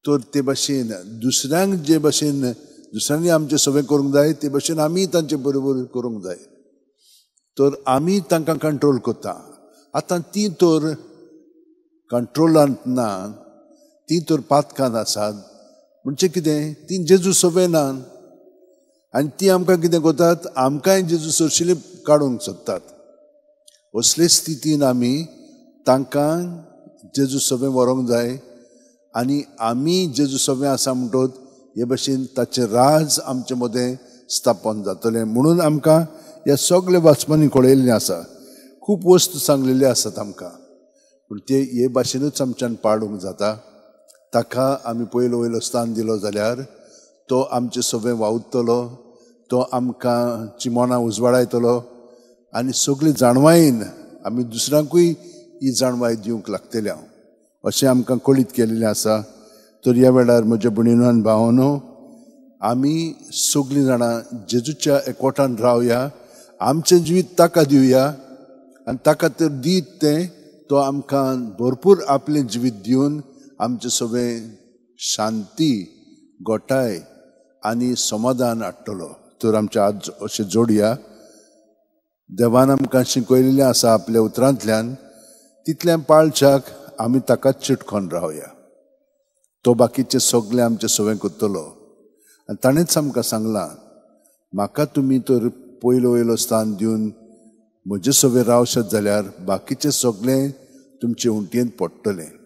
तर ते भाशेन दुसऱ्यांक जे भाशेन दुसऱ्यांनी आमचें सगळें करूंक जाय ते भाशेन आमी तांचे बरोबर करूंक जाय. तर आमी तांकां कंट्रोल करता. आतां ती तर कंट्रोलांत ना, ती तर पातकांत आसात. म्हणजे कितें, ती जेजू सवय ना आनी ती आमकां कितें करतात, आमकांय जेजू सरशिले काडूंक सोदतात. असले स्थितीन आमी तांकां जेजू सवय व्हरूंक जाय आनी आमी जेजू सवय आसा म्हणटत हे भाशेन ताचें राज आमचे मदें स्थापन जातलें. म्हणून आमकां ह्या सगल्या वाचपांनी कळयल्लें आसा, खूब वस्तू सांगलेल्यो आसात आमकां, पूण ते हे भाशेनूच आमच्यान पाडूंक जाता. ताका आमी पयलो वयलो स्थान दिलो जाल्यार तो आमचे सगळें वावुरतलो, तो आमकां चिमोणां उजवाडायतलो आनी सगळी जाणवायेन आमी दुसऱ्यांकूय ही जाणवाय दिवंक लागतले हांव अशें आमकां कळीत केल्लें आसा. तर ह्या वेळार म्हज्या भयणीनो भावानो, आमी सगळीं जाणां जेजूच्या एकवटान रावया, आमचें जिवीत ताका दिवया आनी ताका तर दीत तें तो आमकां भरपूर आपलें जिवीत दिवन आमचें सगळें शांती, गोठाय आनी समाधान हाडटलो. तर आमच्या हात अशें जोडया. देवान आमकां शिकयलेलें आसा आपल्या उतरांतल्यान, तितल्या पाळच्याक आमी ताकाच चिटकोन रावया. तो बाकीचें सगळें आमचें सगळें करतलो. आनी ताणेंच आमकां सांगलां, म्हाका तुमी तर पयलो वयलो स्थान दिवन म्हजे सगळें रावशात जाल्यार बाकीचें सगळें तुमचे उंटयेंत पडटलें.